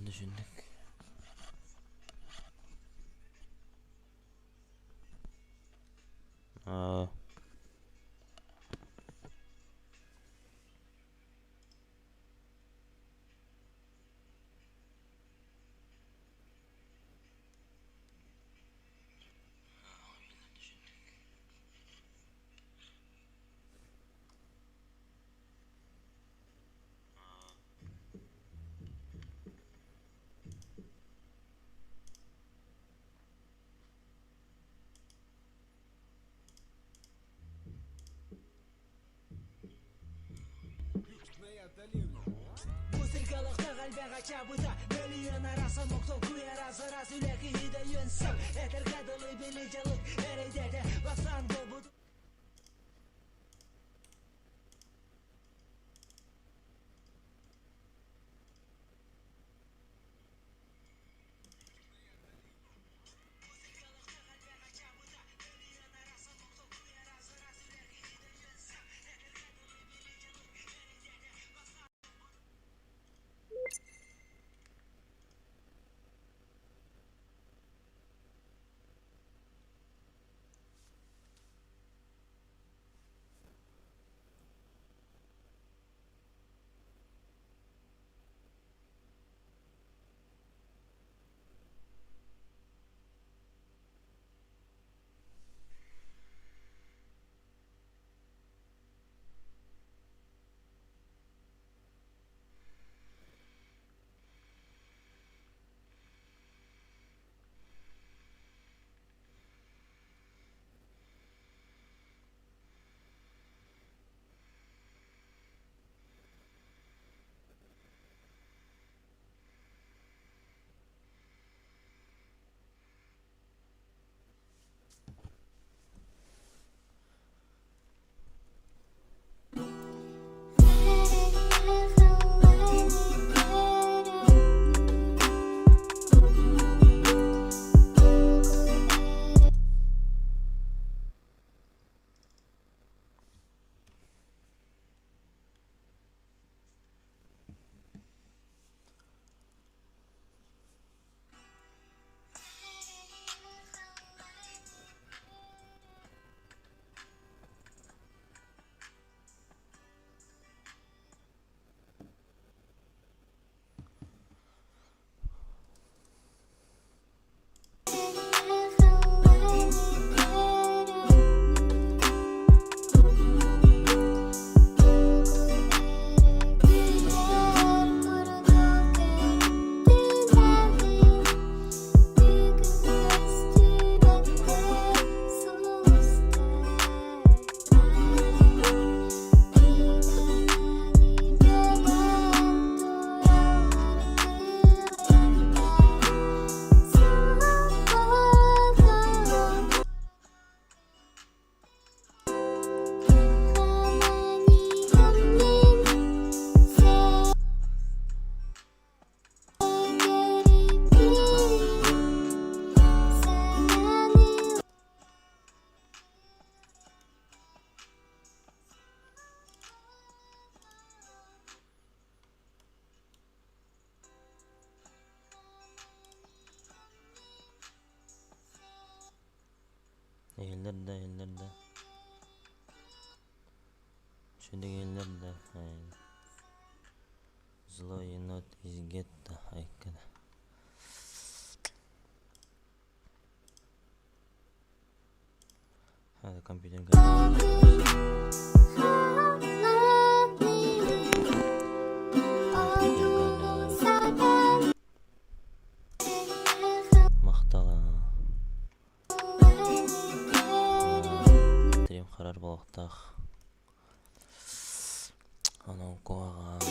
Düşünдük. Aa. Иһиллэр да, иһиллэр да. Үчүгэй иһиллэр да. Злой енот из гетто айкада. Hadi компьютер Махтала. Трем харар буолуохтаах. Онон куһаҕан.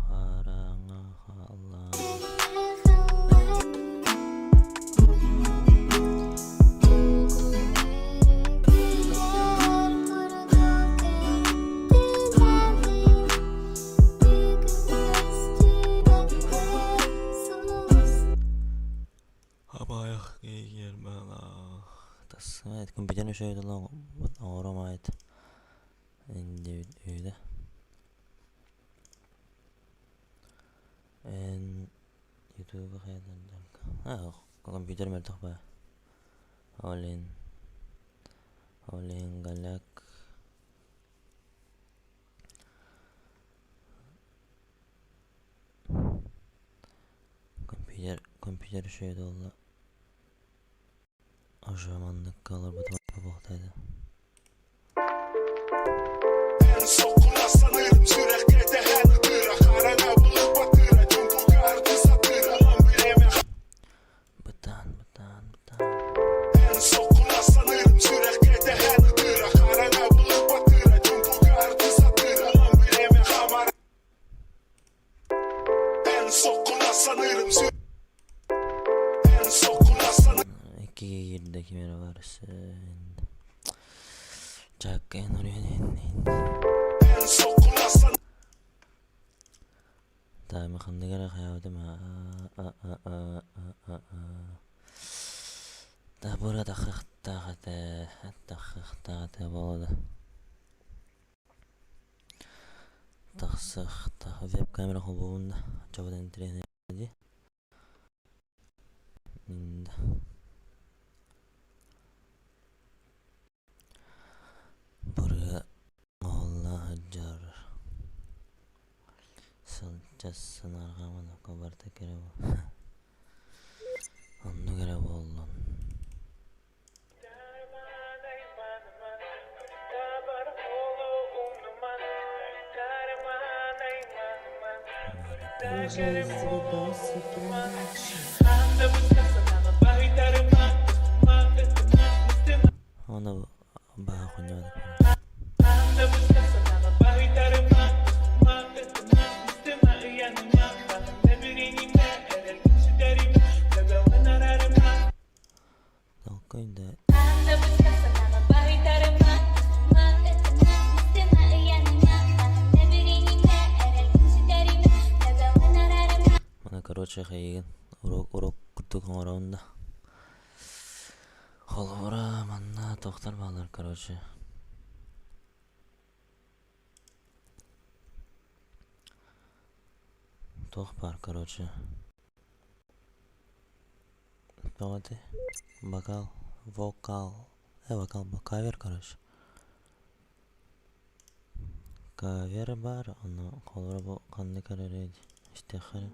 Хараҥа халлаан. Абайах киһи тас компьютер үчүгэй оҥором аайт. Диэбит үһү Эн Ютубу хайа компьютер мөлтөх баа. Ол иһин ол иһин голяк компьютер компьютер үчүгэй буолла уже манныкка олорбутум буолуохтаах Бытаан, бытаан, бытаан. Иккигэ киирдэ ким эрэ барсын. Чаккайын Таайма ханнык эрэ хайаабытым Табыра тахыахтаах этэ, тахыахтаах этэ буолла. Тахсыахтаах веб-камера холбуубун да, оччоҕо интэриэһинэй дии. Бырыа оһолло сылдьар сылдьа санаарҕаабын барыта кэрэ оннук эрэ буоллун. Оны баҕа Толкуйда Маны короче хайыгын уруок уруок курдук оҥоробун да Холобура манна тохтор бааллар короче Туох баар короче Тоҕо этэй Бокал вокал вокал кавер короче Кавер баар ону холобура бу ханнык эрэ истиэххэ эрэ.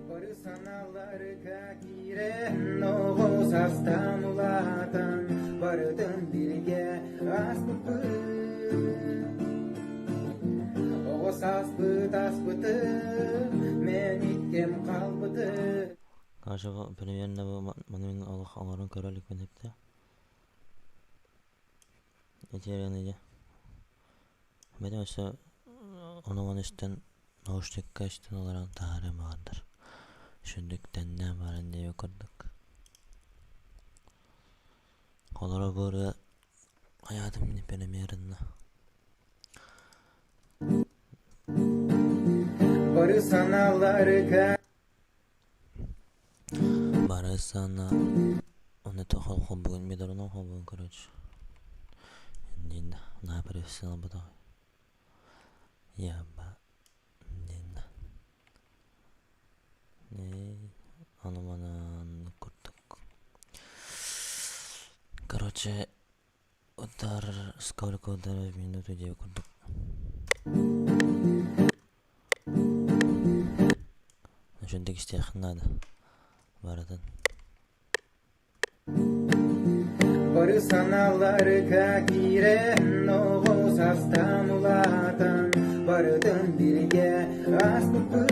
Бары санааларга киирэн, оҕо саастан улаатан, барытын бииргэ ааспыппыт. Оҕо сааспыт ааспытын, мэниктэн хаалбытын. Короче, примерно бу маны мин олох оҥорон көрө иликпин эптэ. Ити эрэн ити. Бэтим өссө ону-маны истэн наушникка истэн олорон таһаарыам баҕардар. Сүндүк тэннээн баран диэбит курдук. Холоро бу ырыа хайаатым не примерно. Бары санааларга Бары сана оны тоҕо холбугун медорунан холбугун короче. Диэн наһаа профессионал ботох. Яба диэн ону манан курдук. Короче, удар сколько ударов в минуту диэби курдук. Үчүгдүк истиэххин наада барытын. Бары санааларга киирэн, оҕо саастан улаатан, барытын бииргэ ааспыппыт.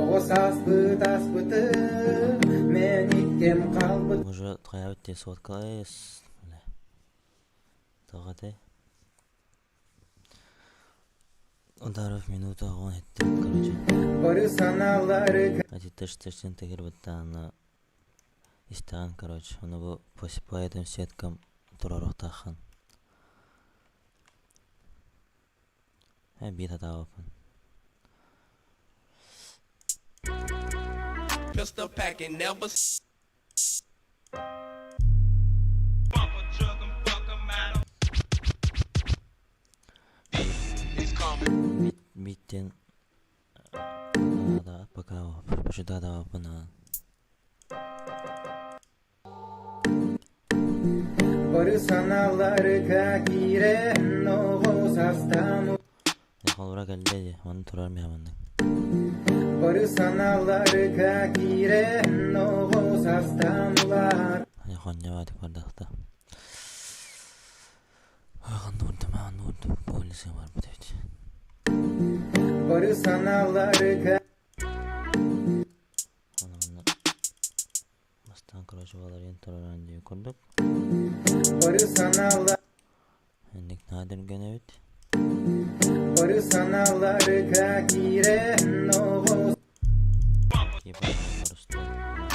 Оҕо сааспыт ааспытын, мэниктэн хаалбыт. Уже хайаабыт дии соткалай тоҕо этэй Ударов минута оҕон эттим короче. Бары санааларга Эти тэш-тэштен тегербыттаана истэҕин короче ону бу по этим сеткам туруоруохтааххын. Биир сатаабаппын. Pistol packing, never. Бииттэн пока почитаатаҕаппына Бары санааларга киирэн оҕо састан Холобура кэллэ дии, ону турар миһэ маннык. Бары санааларга киирэн оҕо састан улаат Хонньабаатык бардахта. Ханна маан урдум полиция барбыт эбит. Бары санааларга Онно бастаан короче баларыйан тураран дии курдук. Бары санаалар Инник наадырган эбит. Бары санааларга киирэн оҕо Типа барыстар,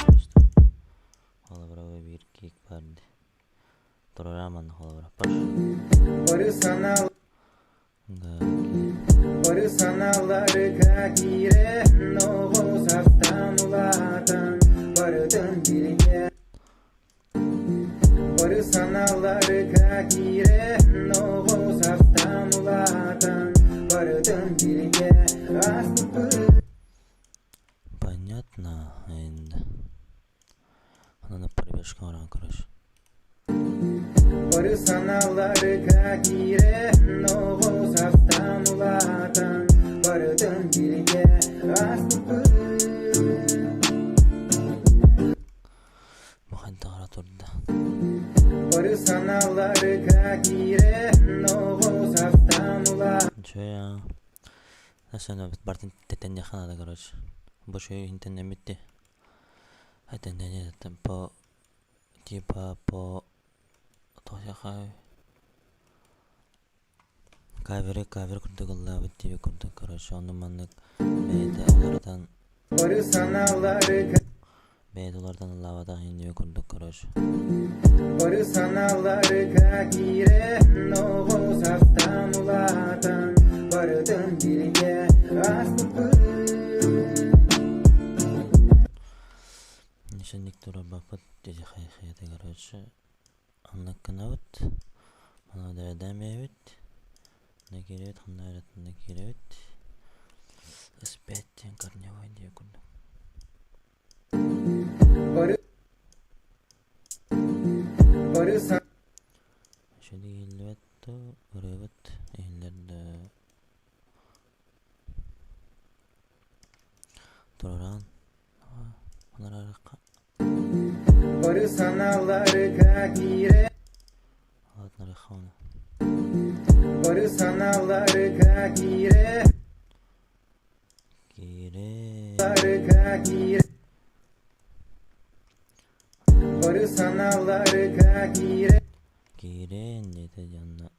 барыстар. Холобура биир киик бар дии. Турара манна холобура паш. Бары санаал Бары санааларга киирэн оҕо састан улаатан барытын билгэ Бары санааларга киирэн оҕо састан улаатан барытын билгэ ааспыппыт Понятно, and Ананы пробежка баран короче. Бары санааларга киирэн оҕо састан улаатан барытын билгэ ааспыппыт Бу хайдаҕара турда. Бары санааларга киирэн оҕо састан улаатан Чэ, Барытын тэтэнниэххэ наада короче. Бу үчүгэй иһинтэн дии. Это по типа по каверы кавер курдук ыллаабыт диэби курдук короче ону маннык бэйэтэ уларытан Бары санааларга бэйэтэ уларытан ыллаабатах иһин диэби курдук короче Бары санааларга киирэн оҕо састан улаатан барытын билгэ ааспыппыт Нишенник турарбаппыт диэти хайыата короче аннык гынабыт мана дэрэдээн бэйэбит на киирэбит ханна эрэ киирэбит С5 диэн корневой диэ курдук Бары Бары Үчүгэй иһиллибэт да ырыабыт иһиллэр да турараан Онорарыкка Бары санааларга киирэ Алатнарыхха оны Бары санааларга киирэ Киирэ Барыга киирэ Бары санааларга киирэ Киирэн диэтэ дьонно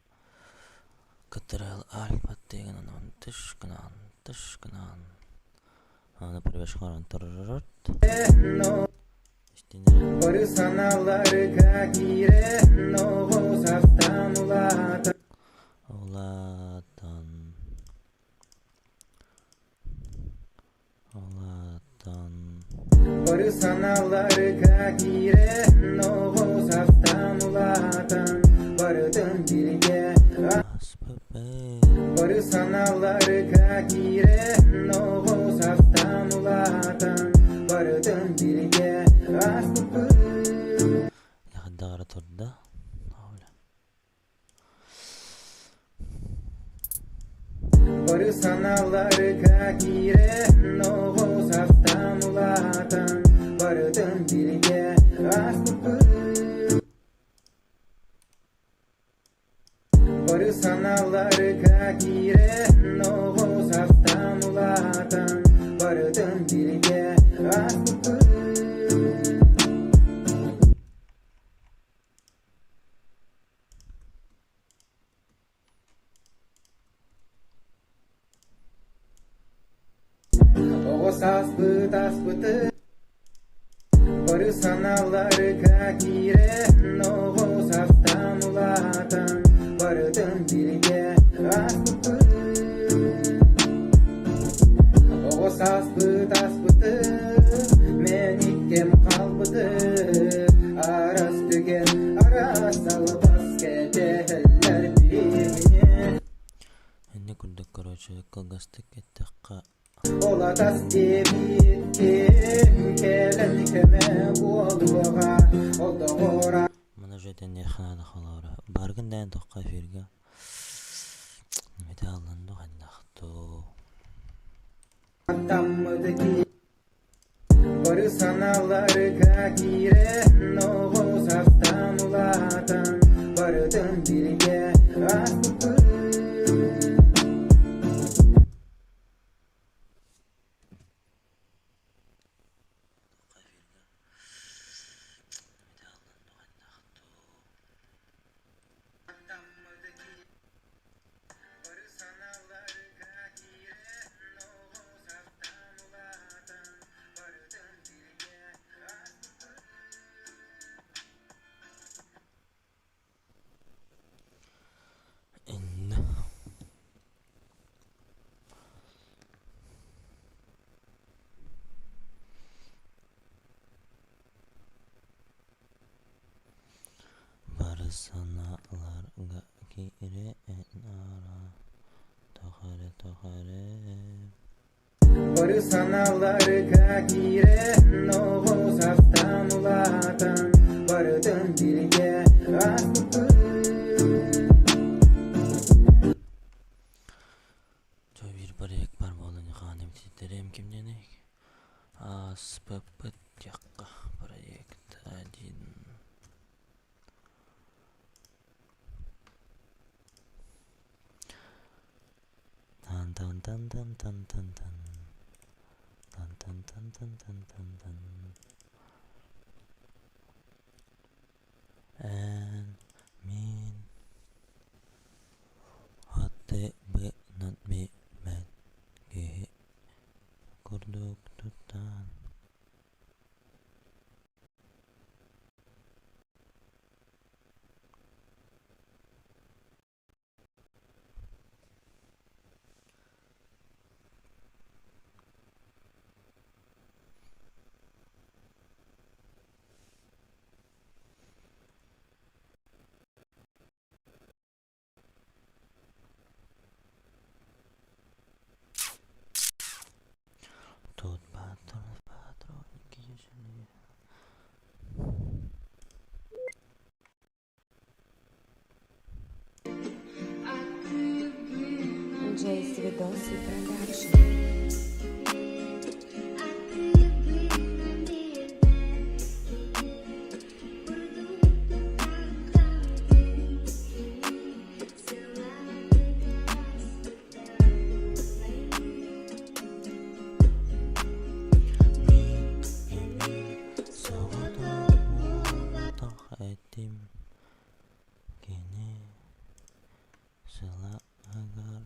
Кытырал альпат деген онон тыш гынан тыш гынан Аны пробежка турурут Бары санааларга киирэн оҕо састан улаатан Улаатан Улаатан Бары санааларга киирэн оҕо састан улаатан барытын билгэ Ааспыппыт Бары санааларга киирэн оҕо састан улаатан барытын билгэ ааспыппыт Яхдаҕара турда. Бары санааларга киирэн оҕо састан улаатан барытын билгэ ааспыппыт Бары санааларга киирэн оҕо састан улаатан барытын билгэ ааспыппыт Оҕо сааспыт ааспыты Бары санааларга киирэн оҕо састан улаатан барытын билгэ ааспыппыт Оҕо сааспыт ааспыты мэниккэм хаалбыты араас түгэн араас албас кэтэһэллэр биһигини Инник курдук короче. Короче, кылгастык эттэххэ Ол атас диэбиттим кэлэн көмө буолуоҕа ол доҕор Маны уже этэнниэххэ наада холоро. Баргын дээн тохха эфиргэ. Металлан хайдахтуу. аттаммыт Бары санааларга киирэн оҕо састан улаатан барытын бииргэ ааспыппыт. Инна Бары санааларга киирэн аара тоҕо эрэ Бары санааларга киирэн оҕо састан улаатан барытын бииргэ ааспыппыт. Дьэ биир проект бар буолан хаан эмтиирдэрэм кимнэний? Ааспыппыт диэххэ проект один. Тан-тан-тан-тан-тан-тан-тан. Тан-тан-тан-тан-тан-тан-тан. Эн мин аттыбынан билбэт киһи курдук туттан Тут патроники ежели. Джейс Видоси Продакшн. Соҕотох этим кини сылааһыгар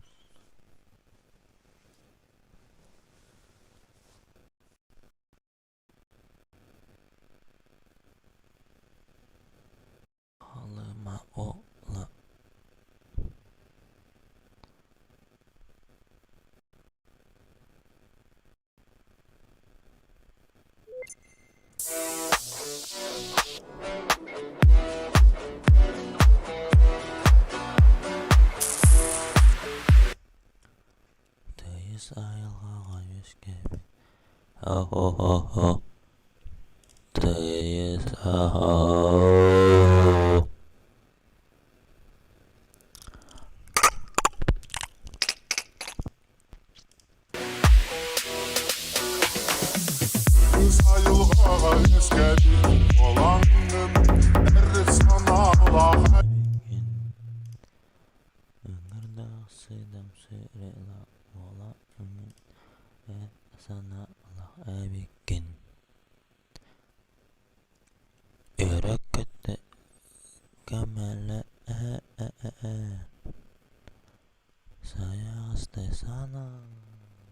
Халыма ола Тыйыс айылҕаҕа үөскээбит Тыйыс Айылҕаҕа үөскээбит буолаҥҥын эр санаалаах Ыҥырдаах сыыдам сырыылаах буолаҥҥын эр санаалаах эбиккин Өрө көтө көмөлөһөн сайаҕастай санаа.